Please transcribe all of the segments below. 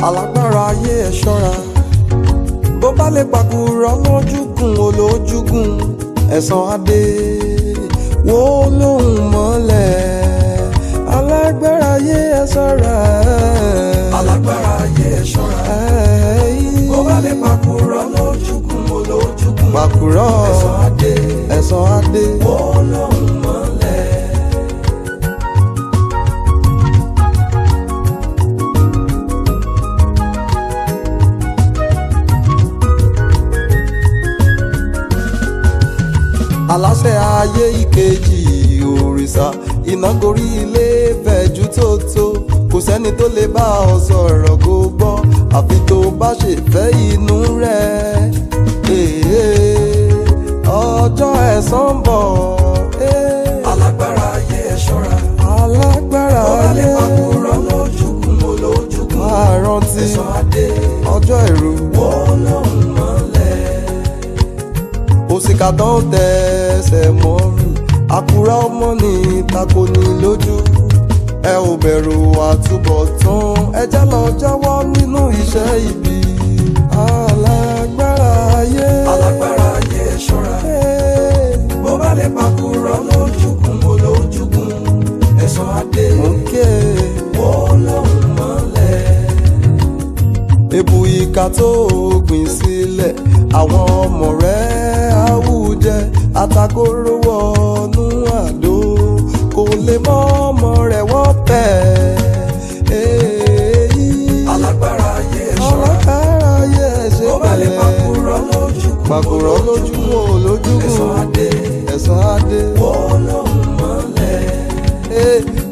Alágbára ayé, ẹ ṣọ́ra. Bó bá lè pàkúrọ̀ lójúgùn olójúgùn, ẹ̀san adé wo lóhùn mọ́lẹ̀. Alágbára ayé, ẹ ṣọ́ra. Alágbára ayé, ẹ ṣọ́ra. Bó bá lè pàkúrọ̀ lójúgùn olójúgùn, pàkúrọ̀, ẹ̀san adé, ẹ̀san adé, wó lóhùn mọ́lẹ̀. Aláṣẹ ayé ìkejì òrìṣà, iná gorí ilé fẹ̀jú tó tó, kò sẹ́ni tó lè bá ọ sọ̀rọ̀ kó gbọ́, àfi tó bá ṣe fẹ́ inú rẹ̀. Èè, ọjọ́ ẹ̀san ń bọ̀. Èè. Alágbára ayé, ẹ ṣọ́ra. Alágbára Bó bá lè ayé, pàkúrọ̀ lójúgùn olójúgùn, máa rántí ẹ̀san adé, ọjọ́ ẹ̀rù. Wó lóhùn mọ́lẹ̀. Òsìkà tó ń tẹsẹ̀ mọ́ mi, àkùrá ọmọ ní tako ní lójú. Ẹ ò bẹ̀rù àtúbọ̀tán, ẹ já lọ jáwọ́ nínú iṣẹ́ ibi. Alágbára ayé. Alágbára ayé, ẹ ṣọ́ra. Bó bá lè pàkúrọ̀ lójúgùn olójúgùn, ẹ̀san adé, Mò ń ké. Wó lóhùn mọ́lẹ̀. Ebu ìka tó gbìn sílẹ̀, àwọn ọmọ rẹ̀ àwùjẹ àtàkóró wọnú àdó, kò lè mọ ọmọ rẹ̀ wọ́pẹ́. Alágbára ayé, ẹ ṣọ́ra. Alágbára ayé, ẹ ṣe Bó bá lè pẹ̀lẹ́. pàkúrọ̀ lójúgùn Pàkúrọ̀ lójúgùn olójúgùn, ẹ̀san adé, ẹ̀san adé. Wó lóhùn mọ́lẹ̀.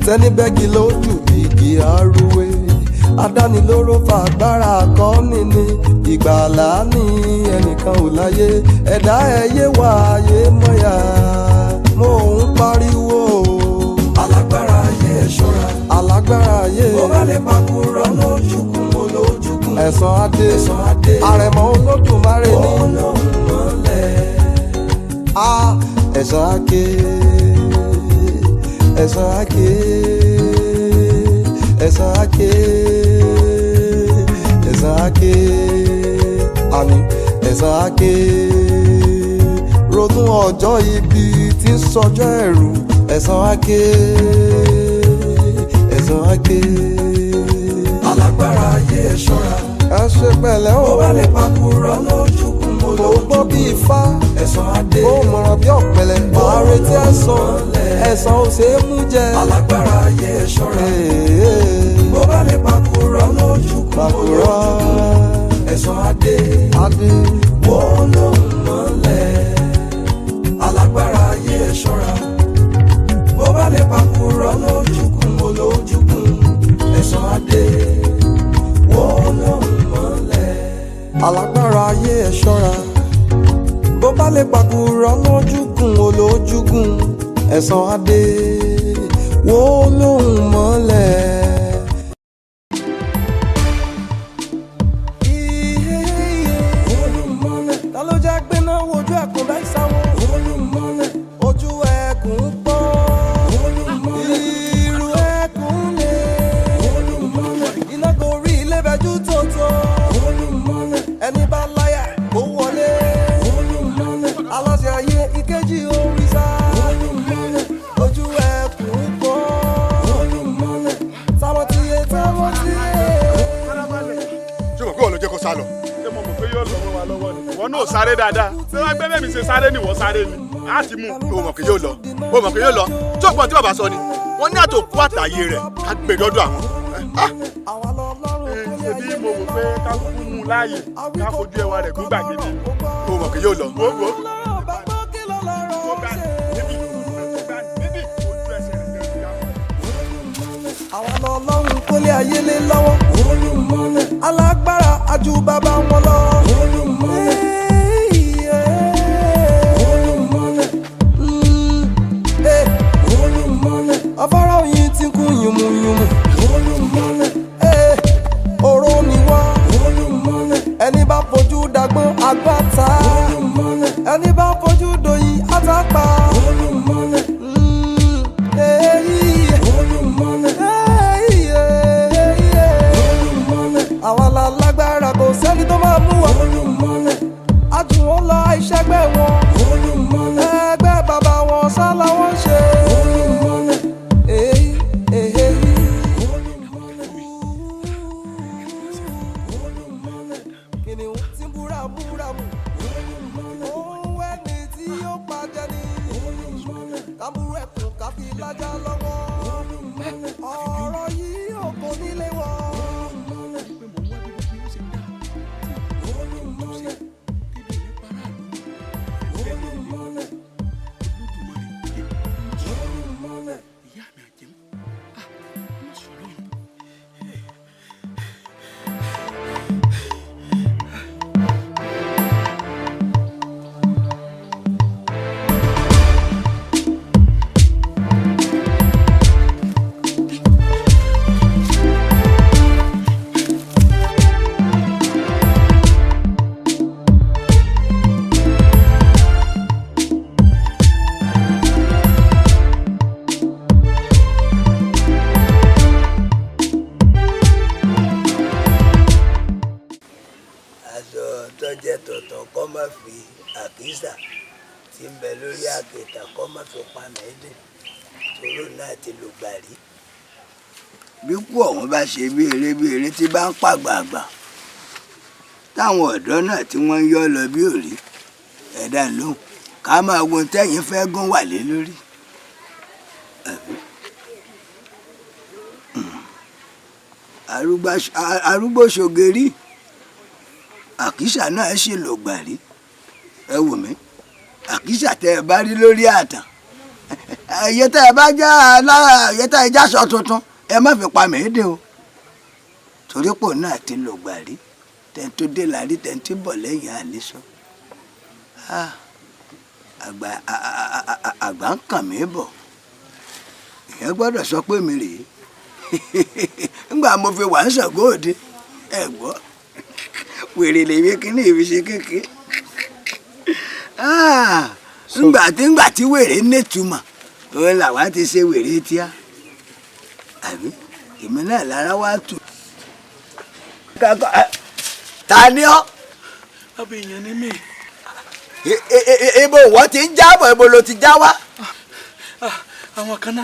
Tẹni bẹ́gi lójú igi arúwé, adánilóró fàgbára kọ́ni ní ìgbàlá ní ẹnìkan ò láyé, ẹ̀dá ẹyẹ wà ayé mọ́yà, mo ń pariwo. Alágbára ayé, ẹ ṣọ́ra. Alágbára ayé, Bó bá lè pàkúrọ̀ lójúgùn olójúgùn, ẹ̀san adé, ẹ̀san adé, àrẹ̀mọ Olódùmarè wó ní lóhùn mọ́lẹ̀. A ẹ̀san ake, ẹ̀san ake, ẹ̀san ake, ẹ̀san ake, àní ẹ̀san ake. Ronú ọjọ́ ibi tí ń sọjọ́ ẹ̀rù, ẹ̀san ake, ẹ̀san ake. Alágbára ayé, ẹ ṣọ́ra. Ẹ ṣe pẹ̀lẹ́ o. Bó bá lè pàkúrọ̀ lójúgùn Kò gbọ́ bí olójúgùn, ifá, ẹ̀san adé, ó mọ̀ràn bí ọ̀pẹ̀lẹ̀, máa retí ẹ̀san, ẹ̀san ò ṣeé mú jẹ. Alágbára ayé, ẹ ṣọ́ra. Bó bá lè pàkúrọ̀ lójúgùn Pàkúrọ̀, olójúgùn, ẹ̀san adé, adé, wó lóhùn mọ́lẹ̀. Alágbára ayé, ẹ ṣọ́ra. Bó bá lè pàkúrọ̀ lójúgùn olójúgùn, ẹ̀san adé, wó lóhùn mọ́lẹ̀. Alágbára ayé, ẹ ṣọ́ra. Bó bá lè pàkúrọ̀ lójúgùn olójúgùn, ẹ̀san adé, wó lóhùn mọ́lẹ̀. Olùmọ́lẹ̀, ta ló jẹ́ gbéná wojú ẹkùn láì sáwọ́? Olùmọ́lẹ̀, ojú ẹkùn pọ́n. Olùmọ́lẹ̀, irú ẹkùn lè. Olùmọ́lẹ̀, iná gorí ilé bẹjú tótó. Olùmọ́lẹ̀, ẹni bá láyà kó wọlé. Olùmọ́lẹ̀, aláṣẹ ayé ìkejì òrìṣà. Olùmọ́lẹ̀, ojú ẹkùn pọ́n. Olùmọ́lẹ̀, sáwọ́tìyẹ sáwọ́tìyẹ. Ṣé o mọ̀ pé wọ́n ló jẹ́ kó sá lọ? Ṣé mo mọ̀ pé yóò lọ mọ́ wa lọ́wọ́ ni? Wọn náà sáré dáadáa. Ṣé wọ́n gbé bẹ́ẹ̀ mi ṣe sáré ni wọ́n sáré ni? Á ti mú. O mọ̀ pé yóò lọ, o mọ̀ pé yóò lọ. Tí òpó tí bàbá sọ ni wọ́n ní àtòkú àtàyè rẹ̀ ká gbé dọ́dọ̀ àwọn. Ah! Ṣe bí mo wò pé ká kúkú mú un láàyè, ká fojú ẹwà rẹ̀ gún gbàgede. O mọ̀ pé yóò lọ. Wo wo. Tó gbà níbi, tó gbà níbi, ojú ẹsẹ̀ rẹ̀ gẹ̀gẹ̀ yá. Àwa lọ́lọ́run kólé ayé lé lọ́wọ́. Alágbára ajú bàbá wọn lọ. Afárá oyin ti kún yùmùyùmù. Oró ni wá. Ẹni bá fojú dagbọ́n agbáta. Ẹni bá fojú doyin àtàpà. Àwa. Kámúrú ẹkùn káfí lájà lọ́wọ́. Ọ̀rọ̀ yìí ò kò nílé wọ̀. Bí kú ọ̀hún bá ṣe bí eré bí eré tí bá ń pàgbàgbà táwọn ọ̀dọ́ náà tí wọ́n ń yọ́ lọ bí òrí ẹ̀dá lóhùn ká máa wo tẹ́yìn fẹ́ gún wà lé lórí. Arúgbó ṣogerí àkísà náà ṣì lògbà rí. Ẹ wò mí, àkísà tẹ ẹ bá rí lórí àtàn, ẹyẹ tẹ ẹ bá já ẹyẹ tẹ ẹ já sọ tuntun, ẹ má fi pa mí dé o, torí pò náà ti lògbà rí. Tẹ̀ tó dé la rí, tẹ̀ tó bọ̀ lẹ́yìn àlesọ. Àgbà ń kàn mí bọ̀, ìyẹn gbọ́dọ̀ sọ pé mi rèé. Ńgbà mo fi wà ń Ṣàngó Òde, ẹ gbọ́ wèrè lèmi kíní ìfi ṣe kékeré. Ńgbà tí wèrè nítumọ̀ òun làwa ti ṣe wèrè tíá, àbí èmi náà lára wá tù. Ta ni ọ́? Bàbá èèyàn ni mí. Ibo wọ́n ti ń jábọ̀, ibo ló ti já wá? Àwọn kan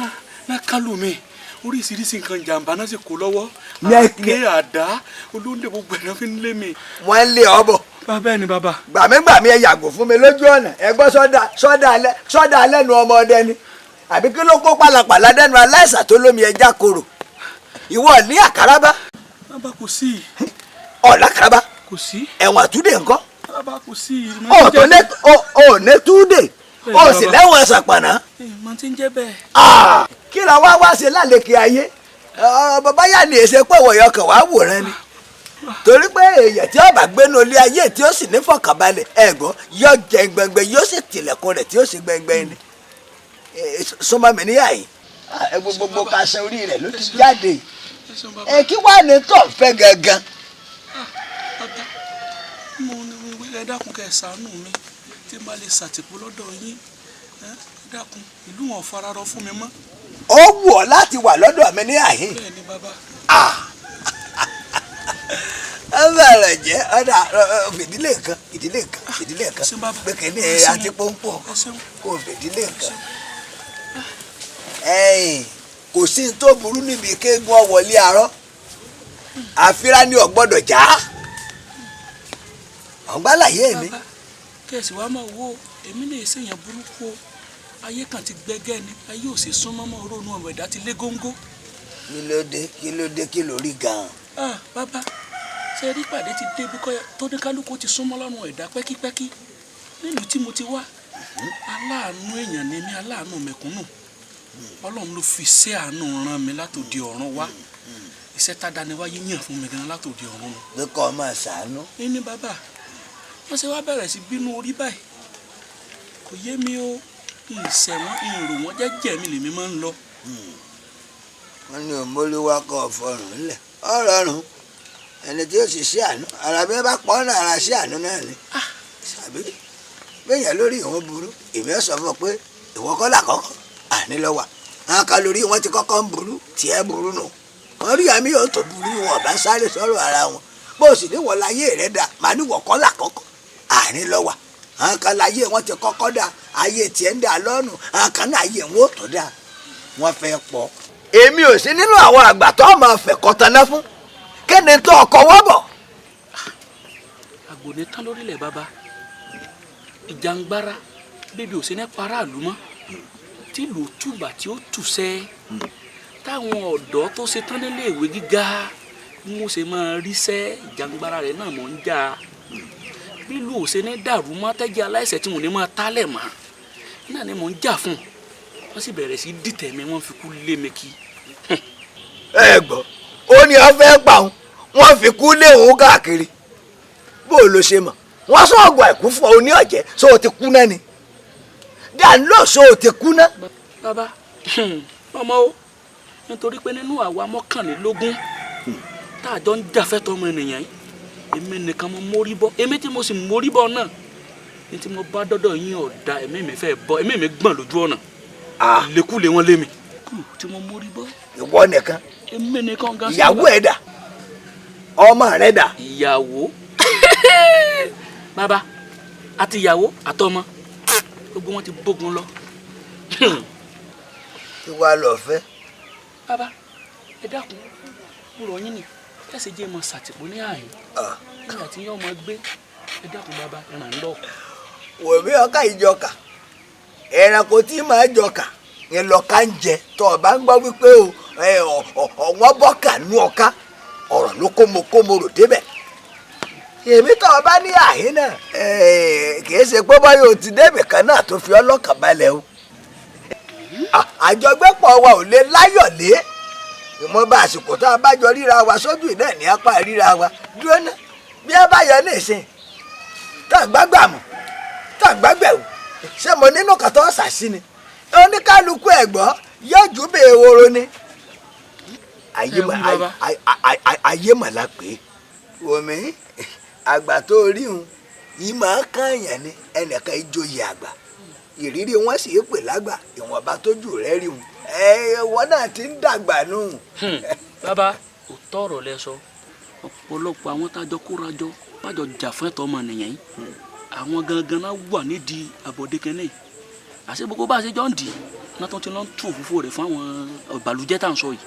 náà kálù mi, oríṣiríṣi nǹkan jàǹbá náà sì kó lọ́wọ́. Àáké, àdá, olóńdè, gbogbo ẹ̀ náà fi ń lé mi. Wọ́n ń lé ọ bọ̀. Bàbá ẹ̀ ni bàbá. Gbàmígbàmí ẹ yàgò fún mi lójú ọ̀nà. Ẹ gbọ́ sọ́dà alẹ́ nu ọmọ ọdẹ ni. Àbí kí ló kó pàlàpàlà dẹnu aláìsàn tó lómi ẹja korò? Ìwọ ní àkàràbá. Bàbá kò sí. Ọ̀la àkàràbá. Kò sí. Ẹ̀wọ̀n àtúndè ńkọ́? Bàbá kò sí. Ọ̀ ní ò ní túndè, ó sì lẹ́wọ̀n ṣàpàná. Mo ti ń jẹ́ bẹ́ẹ̀. Kí la wá wá ṣe lálẹ́kẹ̀ ayé? Bàbá yà ní èsè pé ìwọ̀yọ̀ kan wàá wòran ni, torí pé èèyàn tí ó bá gbénu ilé ayé tí ó sì ní fọkànbalẹ̀, ẹ̀gbọ́n yóò jẹ gbẹngbẹ, yóò sì tilẹ̀kùn rẹ̀ tí ó sì gbẹngbẹ ni. Súnmọ́ mi níyà yìí, gbogbo kaṣẹ orí rẹ̀ ló ti jáde. Ẹ kí wàá ní tó fẹ́ gangan. Bàbá, mo ní ẹ dákun kẹ́ ẹ ṣàánú mi, tí n bá lè ṣàtìpó lọ́dọ̀ yín, ẹ dákun, ìlú wọn fararọ fún mi mọ́. Ó wù ọ́ láti wà lọ́dọ̀ mi ní àhín. Bẹ́ẹ̀ ni bàbá. Ẹ bẹ̀rẹ̀ jẹ́ ọ̀dà fìdílé kan, ìdílé kan, ìdílé kan, pé kìíní àti pọ́npọ́ kò fìdílé kan. Ẹ̀yìn kò sí ní tó burú níbi kéegun ọ̀wọ́lé arọ́, àfírá ni ò gbọ́dọ̀ já. Ọ̀gbálàyé mi. Kẹ̀sì wa máa wo èmi lè ṣèyàn burúkú o, ayé kan ti gbẹ́gẹ́ ni, ayé ò sì súnmọ́ mọ́, ronú ọ̀rọ̀ ẹ̀dá ti lé góńgó. Kí ló dé, kí ló dé, kí ló rí gan-an? Bàbá, ṣe rí pàdé ti débi kọ́ tó ní kálukú ti súnmọ́ lọ́rùn ẹ̀dá pẹ́kípẹ́kí nílùú tí mo ti wá. Aláàánú èèyàn ni mí, aláàánú mẹ̀kúnnù. Ọlọ́run ló fi ṣe àánú rán mi látòdì ọ̀run wá. Iṣẹ́ tádániwáyé yàn fún mi gan látòdì ọ̀run. Pé kọ́ ọ máa ṣàánú. Ní bàbá, wọ́n ṣe wá bẹ̀rẹ̀ sí bínú orí báyìí, kò yé mi o. Ìṣẹ̀wọ̀n ìrò wọn jẹ́jẹ́ mi lèmi máa ń lọ. Wọ́n ní òmólúwa kọ́ ọ̀fọ̀rùn ńlẹ̀ ọ̀rọ̀ ọ̀run ẹni tí ó sì ṣe àánú ara bí wọ́n bá pọ́n náà ara ṣe àánú náà ni. Àbí bẹ́yẹn lórí ìwọ̀n burú, èmi ẹ̀ sọ fún ọ pé ìwọ kọ́ làkọ́kọ́ àní lọ wà. Àwọn kan lórí wọn ti kọ́kọ́ ń burú, tiẹ̀ burú nù. Wọ́n rí àmì yóò tó burú, wọn bá sáré sọ̀rọ̀ ara wọn. Bó o sì ní wọ́n láyé rẹ̀ dà, màá ní wọ́n kọ́ làkọ́kọ́ àní lọ wà. Àwọn kan láyé wọn ti kọ́kọ́ dà, ayé tiẹ̀ ń dà lọ́nù, àwọn kan náà ayé wọn ò tó dà, wọ́n fẹ́ pọ̀. Èmi ò sí nínú àwọn àgbà tó máa fẹ́ kọ́taná fún kéde tó ọkọ̀ wọ́ bọ̀. Àgbò ní tán lórílẹ̀ bàbá, ìjàngbara bébí ò sí ní paráàlú mọ́. Tí ìlú túbà tí ó tùsẹ́, táwọn ọ̀dọ́ tó ṣe tán nílé ìwé gíga bí wọ́n ṣe máa ríṣẹ́, ìjàngbara rẹ̀ náà mọ̀ ń jà. Bí ìlú ò ṣe ní dàrú mọ́, tẹ́jẹ́ aláìṣẹ̀ tí wọ́n ní máa tálẹ̀ mọ́ náà ni mò ń jà fún. Wọ́n sì bẹ̀rẹ̀ sí dìtẹ̀ mi, wọ́n fi kú lé mi kí. Ẹ gbọ́, ó ní ọ fẹ́ pa òun, wọ́n fi kú lé òun káàkiri. Bó o lo ṣe mọ̀? Wọ́n sọ ọ̀gùn àìkú fún ọ ní ọ̀jẹ́, sọ o ti kú náà ni dànù, sọ o ti kú náà. Bàbá ọmọ o, nítorí pé nínú àwa 21 tá a jọ ń jàfẹ́tọ̀ ọmọ ènìyàn yìí, èmi nìkan mo mórí bọ́. Èmi tí mo sì mórí bọ́ náà ní tí mo bá dọ́dọ̀ yín ọ̀dà, ẹ̀mí mi fẹ́ bọ́, ẹ̀mí mi gbọ̀n lójú ọ̀nà, lékúlé wọn lé mi tí mo mórí bọ́. Ìwọ nìkan? Èmi nìkan gan. Ìyàwó ẹ dà? Ọmọ rẹ dà? Ìyàwó, bàbá, àti ìyàwó àtọmọ, gbogbo wọn ti bógun lọ. Kí wàá lọ fẹ́? Bàbá, ẹ dákun, mo rọ̀ yín ni, ẹ sì jẹ́ mọ sàtìpó ní àyín nígbà tí yín ọmọ gbé. Ẹ dákun bàbá, ẹ ràn án lọ. Wò mí, ọkà ìjọkà, ẹranko tí màá jọkà yẹn lọ́ka ń jẹ. Tó o bá ń gbọ́ wípé o ọ̀wọ́n bọ́kà nú ọ̀ka, ọ̀rọ̀ ló kó mo kó mo rò débẹ̀. Èmi tó o bá ní àhín náà, kì í ṣe pé báyọ̀ o ti débì kan náà tó fi ọlọ́kàn balẹ̀ o. Àjọgbépọ̀ wa ò lè láyọ̀lé ìmọ̀ba àsìkò tá a bá jọ ríra wa sójú iná ní apá ríra wa dúró ná. Bí a bá yọ ní ìsìn tá a gbágbà mọ̀, tá a gbágbẹ̀wò, ṣé mo nínú kan tó ṣàṣì ni oníkálukú ẹ̀gbọ́n yóò jù bẹ́ẹ̀ woro ni. Ayé mà la pé wòmí, àgbà tó rí un yìí máa kànyàn ni ẹnìkan ìjòyè àgbà, ìrírí wọn sì pè lágbà, ìwọ̀nba tójú rẹ̀ rí un, wọn náà ti ń dàgbà nù. Bàbá, òótọ́ ọ̀rọ̀ lẹ sọ. Ọ̀pọ̀lọpọ̀ àwọn tájọ kórajọ bájọ jà fún ẹ̀tọ́ ọmọnìyàn yìí, àwọn gangan náà wà nídìí àbọ̀dé kẹ́nẹ́ yìí. Àṣé gbogbo bá a ṣe jọ ń dì í náà tó ti lọ ń tú òfófó rẹ̀ fún àwọn ọ̀bàlújẹ́ tá à ń sọ yìí.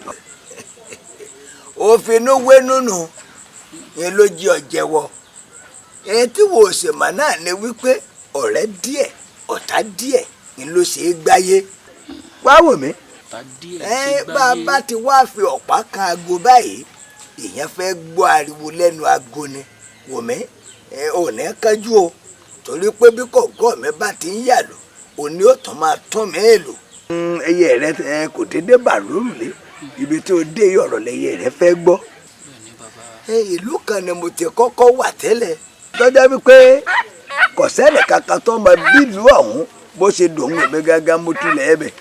Òfin wénú nù yẹn ló jí ọ̀jẹ̀wọ̀. Èyí tí wò ó sì mà náà ni wípé ọ̀rẹ́ díẹ̀, ọ̀tá díẹ̀ ni ló ṣe é gbáyé. Wá wò mí, ẹ bá a bá ti wá fi ọ̀pá kan aago báyìí, èèyàn fẹ́ gbọ́ ariwo lẹ́nu aago ni. Wò mí, ẹ ò ní kánjú o, torí pé bí kọ̀ọ̀kan mi bá ti ń yàlò, òní ó tún máa tún mí lò. Ẹyẹ rẹ kò déédéé bà lórùlé ibi tí o dé, ọ̀rọ̀ lẹ́yẹ rẹ fẹ́ gbọ́. Ìlú kan ni mo ti kọ́kọ́ wà tẹ́lẹ̀, tọ́jà wípé kò sẹ́nì kankan tó mọ bílùú ọ̀hún bó ṣe dòun, èmi gángan mo tulẹ̀ ẹ̀ bẹ̀.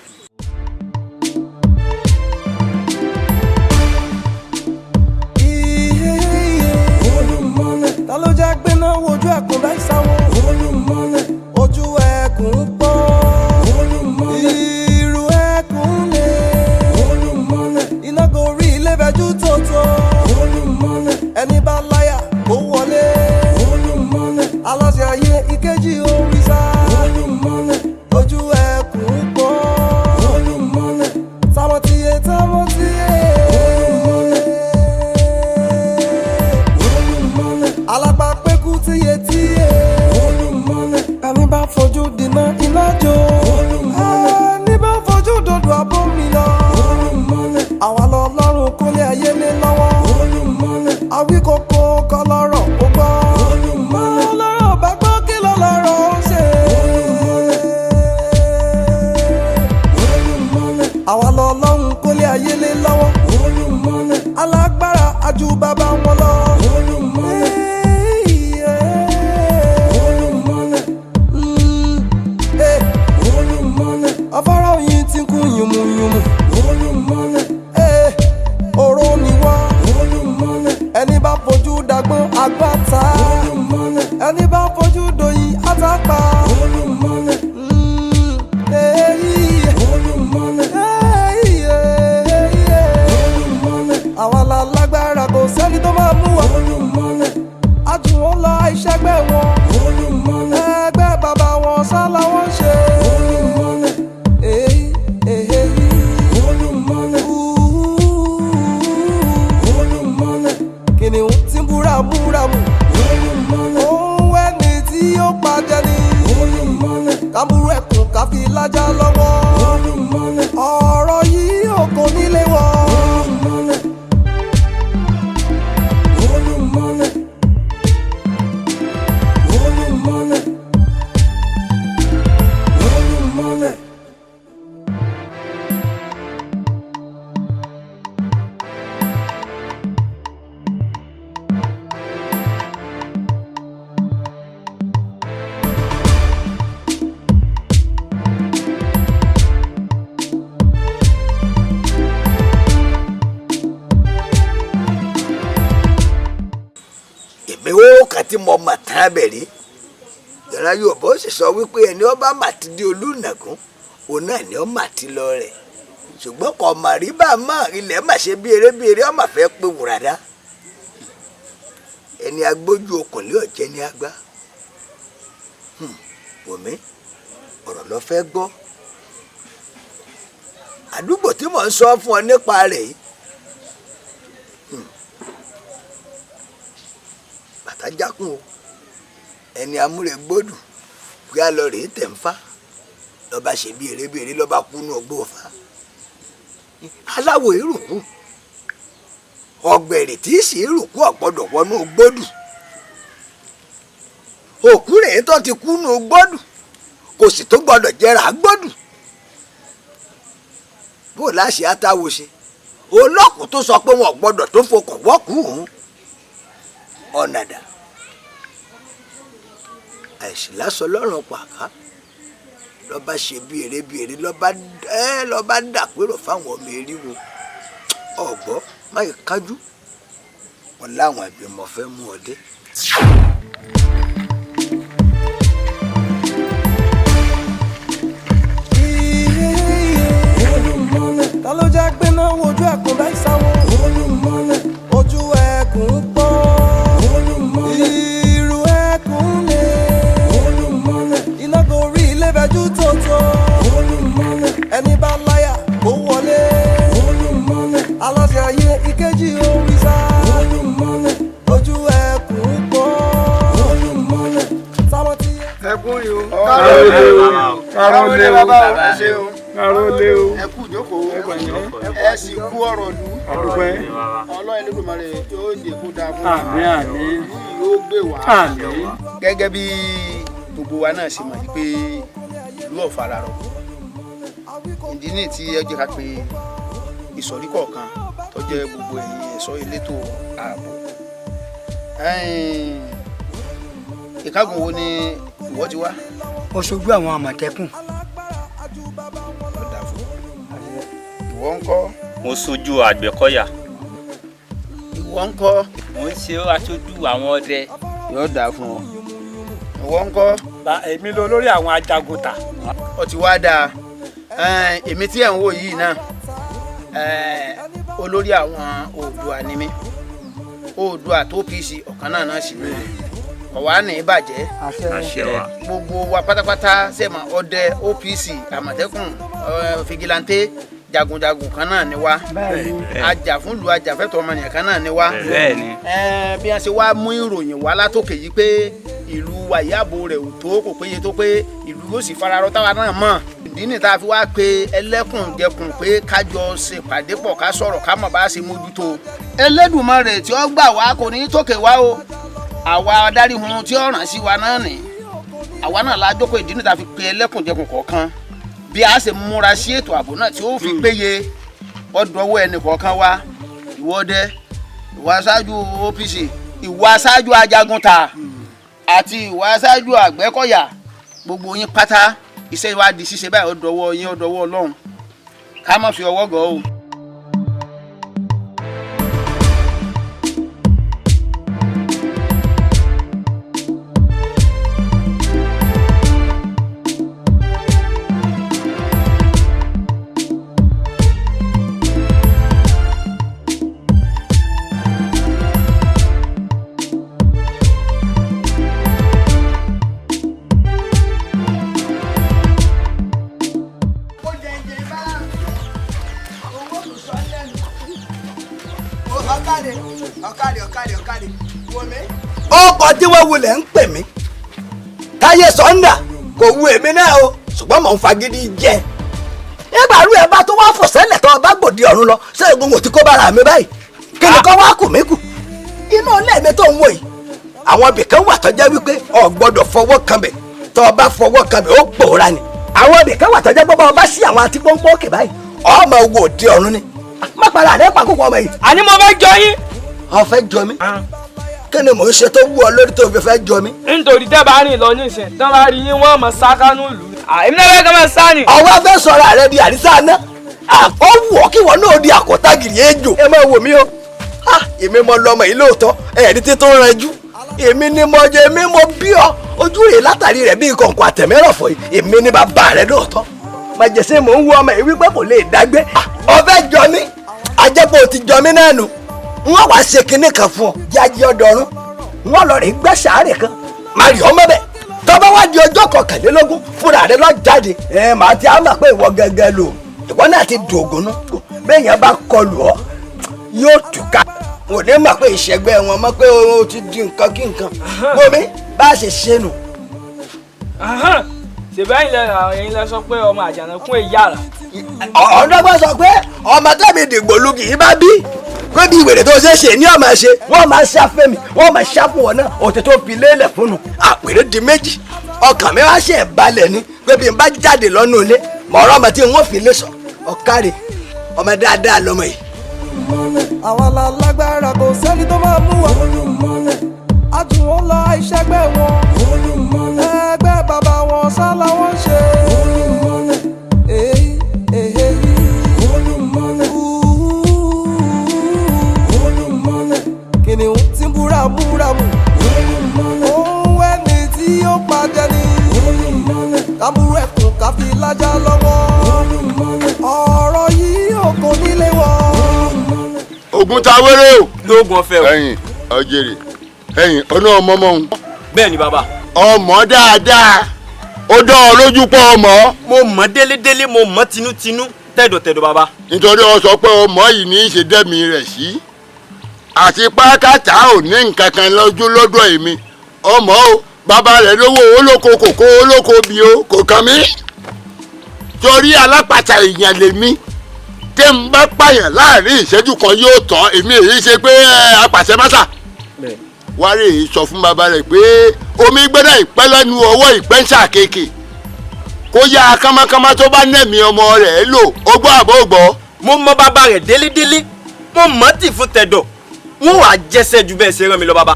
Olùmọ̀lẹ̀, ta ló já gbéná wojú ẹkùn láì sáwọn? Olùmọ̀lẹ̀, ojú ẹkùn pọ́n. Olùmọ̀lẹ̀, irú ẹkùn lè. Olùmọ̀lẹ̀, iná gorí ilé fẹjú tótó. Olùmọ̀lẹ̀, ẹni bá láyà kó wọlé. Olùmọ̀lẹ̀, aláṣẹ ayé ìkejì òrìṣà. Olùmọ̀lẹ̀, ojú ẹkùn pọ́n. Olùmọ̀lẹ̀, támọ̀tìyẹ támọ̀tìyẹ. Olùmọ̀lẹ̀, alápàpẹ́kù tíyetíye. Olùmọ̀lẹ̀, ẹni bá fojú dìná iná jó. Olùmọ̀lẹ̀, ẹni bá fojú dòdò abómi lọ. Olùmọ̀lẹ̀, àwa lọ lọ́rùn kólé ayé lé lọ́wọ́. Olùmọ̀lẹ̀, àwíkòkò kọ lọ́rọ̀ ó gbọ́. Olùmọ̀lẹ̀, lọ́rọ̀ bá gbọ́ kí ló lọ́rọ̀ ó ṣe. Olùmọ̀lẹ̀, àwa lọ lọ́rùn kólé ayé lé lọ́wọ́. Olùmọ̀lẹ̀, alágbára ajú bàbá wọn lọ. Olùmọ̀lẹ̀, Olùmọ̀lẹ̀, Olùmọ̀lẹ̀, afárá oyin ti kún yùmùyùmù. Olùmọ̀lẹ̀, oró ni wá. Olùmọ̀lẹ̀, ẹni bá fojú dàgbọ́n àgbàtà. Olùmọ̀lẹ̀, ẹni bá fojú dòyìn àtàpà. Olùmọ̀lẹ̀, Olùmọ̀lẹ̀, Olùmọ̀lẹ̀, àwa la lágbára, kò sẹ́ni tó máa mú wa. Olùmọ̀lẹ̀. tí mo mà tán abẹ rí. Ìran Yorùbá ó sì sọ wípé ẹni ọba mà ti di Olúnàgún, òun náà ni ó mà ti lọ rẹ̀. Ṣùgbọ́n kò mà rí bá a mọ̀, ilẹ̀ mà ṣe bí eré bí eré, ọmọ fẹ́ pé wùràdá. Ẹni agbójú okùn lé ọ̀jẹ́ ní agbá. Wòmí, ọ̀rọ̀ lọ fẹ́ gbọ́. Àdúgbò tí mò ń sọ fún ọ nípa rẹ̀ yìí, bàtà jákùn o. Ẹni amúrègbódù pé a lọ rèé tẹ̀ ń fá, lọ́ba ṣe bí eré bí eré, lọ́ba kú ní ọgbó fa. Aláwọ̀ èrùkú ọ̀gbẹ̀rì tí sì rùkú ọ̀gbọ́dọ̀ wọnú gbódù. Òkú rèé tó ti kú nù gbódù, kò sì tó gbọ́dọ̀ jẹrà gbódù. Bó láṣẹ àtàwọ̀ ṣe olókùn tó sọ pé wọn gbọ́dọ̀ tó fokàn wọ́kù òun ọ̀nàdà àìsí lásán lọ́rùn pàká. Lọ́ba ṣe bí eré bí eré, lọ́ba dàpérò fáwọn ọmọ eriwo. Ọ̀gbọ́ má yẹ kájú wọn láwọn ìgbìmọ̀ fẹ́ mú ọ dé. Ta ló jẹ́ gbéná wojú ẹkùn láì sáwọ́? Olúmọ́lẹ̀ ojú ẹkùn pọ́n. Olúmọ́lẹ̀ irú ẹkùn lè. Olúmọ́lẹ̀ iná gorí ilé bẹ́jú tótó. Olúmọ́lẹ̀ ẹni bá láyà kó wọlé. Olúmọ́lẹ̀ aláṣẹ ayé ìkejì òrìṣà. Olúmọ́lẹ̀ ojú ẹkùn pọ́n. Olúmọ́lẹ̀ sáwọn tí. Ẹkún yìí o. Káró lé o. Bàbá o. Káró lé o. Ẹ kú ìjókòó. Ẹ sì kú ọ̀rọ̀ lù. Àdúpẹ́. Ọlọ́run Elédùmarè yóò jẹ́ kó dáa fún wa. Àmín àmín. Ìlú yìí yóò gbè wá. Àmín. Gẹ́gẹ́ bí gbogbo wa náà ṣe mọ̀ yìí pé ìlú ọ̀fararọ̀. Ìdí nìyí tí ẹ jẹ́ ká pe ìsọ̀rí kọ̀ọ̀kan tó jẹ́ gbogbo ẹ̀yin ẹ̀ṣọ́ elétò ààbò. Ìkágun wo ni ìwọ ti wá? Ó ṣojú àwọn Àmọ̀tẹ́kùn. Ìwọ ń kọ́? Mo ṣojú Àgbẹ̀kọ̀yà. Ìwọ ń kọ́? Mo ń ṣe aṣojú àwọn ọdẹ. Yóò dáa fún ọ. Ìwọ ń kọ́? Èmi ló lórí àwọn ajagunta. Ó ti wá dáa. Èmi tí ẹ̀ ń wò yìí náà, olórí àwọn Oòduà ni mí. Oòduà tó OPC ọ̀kan náà náà sì ni ọ̀wá ní ìbàjẹ́. Gbogbo wa pátápátá sẹ́mọ̀ ọdẹ OPC Àmọ̀tẹ́kùn fìgìláńtẹ́ jagunjagun kan náà ni wá. Ajàfúnlù ajàfẹ́tọ̀ọ́ ọmọnìyàn kan náà ni wá. Bí wọ́n ṣe wá mú ìròyìn wá látòkè yìí pé ìlú wa ìyàbò rẹ̀ ò tó, kò péye tó, pé ìlú yóò sì fararọ táwa náà mọ̀. Ìdí ni tá a fi wá pe ẹlẹ́kùnjẹkùn pé kájọ ṣèpàdé pọ̀, ká sọ̀rọ̀, ká mọ̀ bá a ṣe mójútó. Elédùmarè tí ó gbà wá kò ní tókè wá o. Àwa adarí hun tí ó ràn sí wa náà nì. Àwa náà la jókòó. Ìdí ni tá a fi pe ẹlẹ́kùnjẹkùn kọ̀ọ̀kan bí a ṣe múra sí ètò ààbò náà tí ó fi péye. Ọdọwọ ẹnì kọ̀ọ̀kan wa, ìwọ ọdẹ, ìwọ aṣáájú OPC, ìwọ aṣáájú ajagunta àti ìwọ aṣáájú Àgbẹ̀kọ̀yà, gbogbo yín pátá iṣẹ́ wa di ṣíṣe báyìí. Ọdọwọ yín, ọdọwọ Ọlọ́run, ká má fi ọwọ́ gọ̀ o. Ọkọ̀ tí wọ́n wulẹ̀ ń pè mí táyé sọ́ndà kò wu èmi náà o, ṣùgbọ́n mò ń fagídí jẹ. Nígbà rú ẹ bá tó wá fò sẹ́lẹ̀ tó bá gbòdì ọ̀run lọ, ṣé egungun ti kó bára mi báyìí? Kí ni kọ́ wá kù mí kù? Inú ilé mi tó ń wò yìí, àwọn ibìkan wà tó jẹ́ wípé o gbọ́dọ̀ fọwọ́ kan bẹ̀, tó o bá fọwọ́ kan bẹ̀ ó pòórá ni. Àwọn ibìkan wà tó jẹ́ pé bá o bá sí àwọn àti pọ́npọ́n òkè báyìí, ọmọ wo òdi ọ̀run ni. Má para rẹ pàkókò ọmọ yìí. Àní mo fẹ́ jọ yín. O fẹ́ jọ mí? Kí ni mò ń ṣe tó wú ọ lórí tó fi fẹ́ jọ mí? Nítorí tẹ́ bá rìn lọ nísìn, tán bá rí yín wọ́n mọ̀ sákánú ìlú. Èmi náà fẹ́ kọ́ máa sá ni. Ọwọ́ fẹ́ sọ̀rọ̀ rẹ di àrísà ná. Ó wù ọ́ kí wọ́n náà di àkọ́tàgìrì ejò. Ẹ máa wò mí o. Èmi mọ lọmọ yìí lóòótọ́, ẹ̀ẹ́dí tí tó ń ranjú. Èmi ni mo jẹ, èmi mo bí ọ. Ojú rẹ̀ látàrí rẹ̀ bí kọ̀ǹkọ̀ àtẹ̀mẹ́rọ̀fọ̀ yìí. Èmi ni bàbá rẹ̀ lóòótọ́. Màjèsín mò ń wo ọmọ yìí wípé kò lè dágbé. Ọbẹ̀ jọ mí, ajẹ́pọ̀ ti jọ mí náà nù. Wọ́n wá ṣe kinní kan fún ọ, jájí ọdọọrún. Wọ́n lọ rè gbẹ́ sàárè kan. Má rí ọmọ bẹ̀. Tọ́ba wá di ọjọ́ 21 fúnra rẹ lọ jáde. Ẹ màá ti á mọ̀ pé ìwọ gẹ́gẹ́ lò. Ìwọ náà ti dògùn nú. Béèyàn bá kọlù ọ, yóò túká. Wò ní mọ̀ pé ìṣẹ́gbẹ́ wọn mọ̀ pé o ti di nǹkan kí nǹkan. Wọ́n mi bá a ṣe ṣe nù. Ṣèbẹ́yìn lẹ́yìn lẹ sọ pé ọmọ àjànàkú èyí àrà. Ọ̀dọ́gbọ́n sọ pé ọmọ tẹ̀mí dìgbòlugi yìí bá bí pé bí ìwèrè tó ṣe ṣe ní ọmọ ṣe wọ́n máa ṣá fẹ́mi wọ́n máa ṣá fún wọn náà òtún tó fi lélẹ̀ fún un. Àpèrè di méjì ọkàn mi wá ṣe balẹ̀ ni pé bí n bá jáde lọ́nà ilé mọ̀ ọ̀rọ̀ ọmọ tí n ó fi lé sọ ọ̀kárẹ̀ ọmọ dáadáa lọmọ yìí. Àwa la lágbára kò sẹ́ni tó máa mú wa. Àjùwọ̀n lọ ìṣẹ́gbẹ́ wọn. Ẹgbẹ́ bàbá wọn sálá wọn ṣe. Kìnìún tí ń búra múramù. Òun ẹni tí ó pàjẹ́ ni. Kámúrú ẹkùn káfí lájà lọ́wọ́. Ọ̀rọ̀ yìí ò kò nílé wọ̀. Ogun ta wéré o. Lóògùn ọ̀fẹ́ o. Ẹ̀yin ọjẹrè ẹ̀yin ọ̀nà ọmọ ọmọ òun. Bẹ́ẹ̀ ni bàbá. Ọmọ dáadáa ó dán ọ lójú pọ̀ ọmọ. Mo mọ̀ délédélé, mo mọ̀ tinútinú, tẹ̀dọ̀tẹ̀dọ̀ bàbá. Nítorí ó sọ pé ọmọ yìí ní í ṣe dẹ́mi rẹ̀ sí. Àti pákátá ò ní nǹkan kan lójú lọ́dọ̀ èmi. Ọmọ o bàbá rẹ̀ lówó olóko kòkó olóko bí o kò kàn mí. Torí alápàtà èèyàn lèmi tẹ́ ń bá pààyàn láàrin ìṣẹ́jú kan yóò tán èmi èyí ṣe pé apàṣẹ mọ́sà. Wáré yìí sọ fún bàbá rẹ̀ pé omi gbọ́dọ̀ ìpẹ́ lẹ́nu ọwọ́ ìpẹ́ ń ṣàkekè kó yá kámákámá tó bá nẹ̀mí ọmọ rẹ̀ lò ó gbọ́ àbó gbọ́. Mo mọ bàbá rẹ̀ délédélé, mo mọ̀ tì fún tẹ̀dọ̀, wọ́n wàá jẹ́sẹ̀ ju bẹ́ẹ̀ ṣe rán mi lọ bàbá.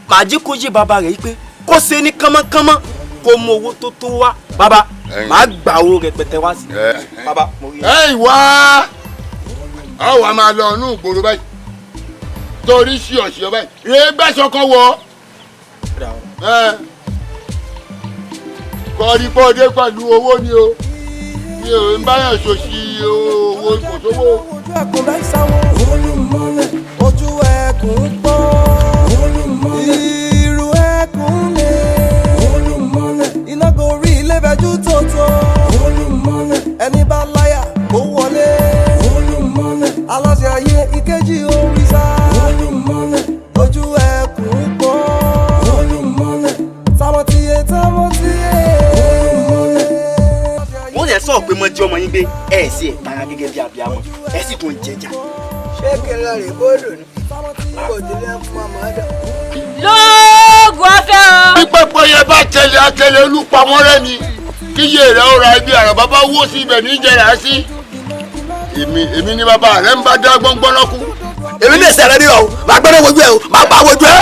Màá jí kó yé bàbá rẹ̀ yìí pé kó ṣe ní kánmọ́kánmọ́ kó mú owó tó tó wá bàbá màá gbà owó rẹpẹtẹ wá sí. Bàbá mo rí i. Ẹ wá ọ wà máa lọ inú ìgboro báyìí torí sí ọ̀sì ọba yìí rèé gbẹ́sọ̀kọ wọ. Kọ́rí bọ́ọ̀dé pẹ̀lú owó ni o mi ò ń báyọ̀ ṣòṣì owó kò sówó. Ojú ẹkùn láì sáwọn ojú ẹkùn pọ́n irú ẹkùn lè iná gorí ilé fẹjú tótó ẹni bá láyà kó wọlé aláṣẹ ayé ìkejì òrìṣà ojú ẹkùn pọ́n támọ́tíyé támọ́tíyé. Wọ́n yẹ sọ pé mo jẹ́ ọmọ yín gbé ẹ̀ sí ẹ̀ tara gẹ́gẹ́ bí abiyamọ ẹ̀ sì tún jẹjà. Ṣé kí n lọ rè bóòlù ni kò tí lè fún ọmọ ọdọ. Lóògùn ọ̀fẹ́ o. Bí pẹ́pẹ́yẹ bá tẹ̀lé atẹ̀lé olúpamọ́ rẹ ni kíyè rẹ ó ra ibi àrà bàbá wó sí ibẹ̀ ní ìjẹrà sí. Èmi ni bàbá rẹ ń bá dá gbọ́ngbọ́n lọ́kù. Èmi lè sẹ̀rẹ̀ ní o, màá gbọ́dọ̀ wojú ẹ o, màá bá wojú ẹ.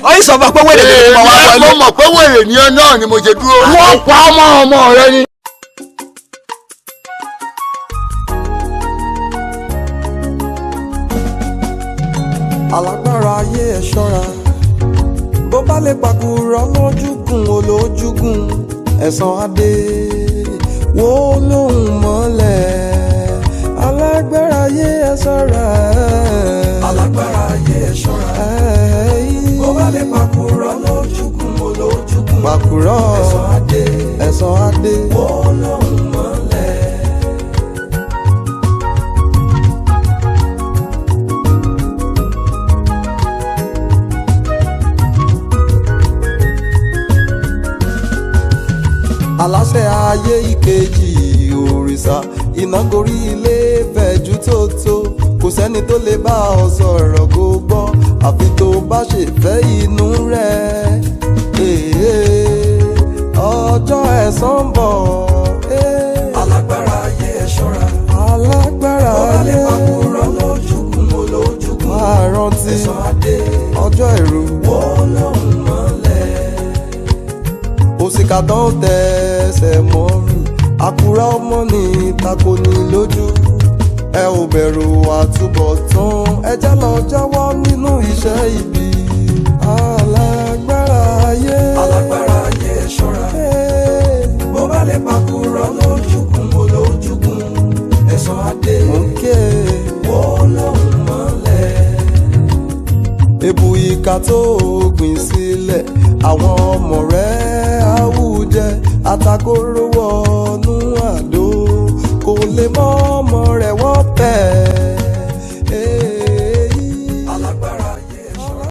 Ọ yìí sọ fún ọ pé wèrè ni mo wá wọlé. Mo mọ̀ pé wèrè ni ọ náà ni mo ṣe dúró. Wọ́n pa ọmọ ọmọ rẹ ni. Alágbára ayé ẹ ṣọ́ra bó bá lè pàkúrọ̀ lójúkun olójúkun ẹ̀san adé wo lóhùn mọ́lẹ̀ alágbára ayé ẹ ṣọ́ra. Alágbára ayé ẹ ṣọ́ra bó bá lè pàkúrọ̀ lójúkun olójúkun pàkúrọ̀ ẹ̀san adé ẹ̀san adé wo lóhùn mọ́lẹ̀. Aláṣẹ ayé ìkejì òrìṣà iná gorí ilé fẹ̀jú tótó kò sẹ́ni tó lè bá ọ sọ̀rọ̀ kó gbọ́ àfi tó bá ṣe fẹ́ inú rẹ̀ ọjọ́ ẹ̀san ń bọ̀. Alágbára ayé ẹ ṣọ́ra alágbára ayé ó bá lè pàkúrọ̀ lójúkun olójúkun máa rántí ẹ̀san adé ọjọ́ ìrú wọ́n lóhùn mọ́lẹ̀. Òṣìkà tó ń tẹsẹ̀ mọ́ mi àkùrá ọmọ ní tako ní lójú ẹ ò bẹ̀rù àtúbọ̀tán ẹ já lọ jáwọ́ nínú iṣẹ́ ibi. Èbù ìka tó gbìn sílẹ̀, àwọn ọmọ rẹ̀ àwùjẹ. Àtàkóró wọnú àdó, kò lè mọ́ ọmọ rẹ̀ wọ́pẹ́.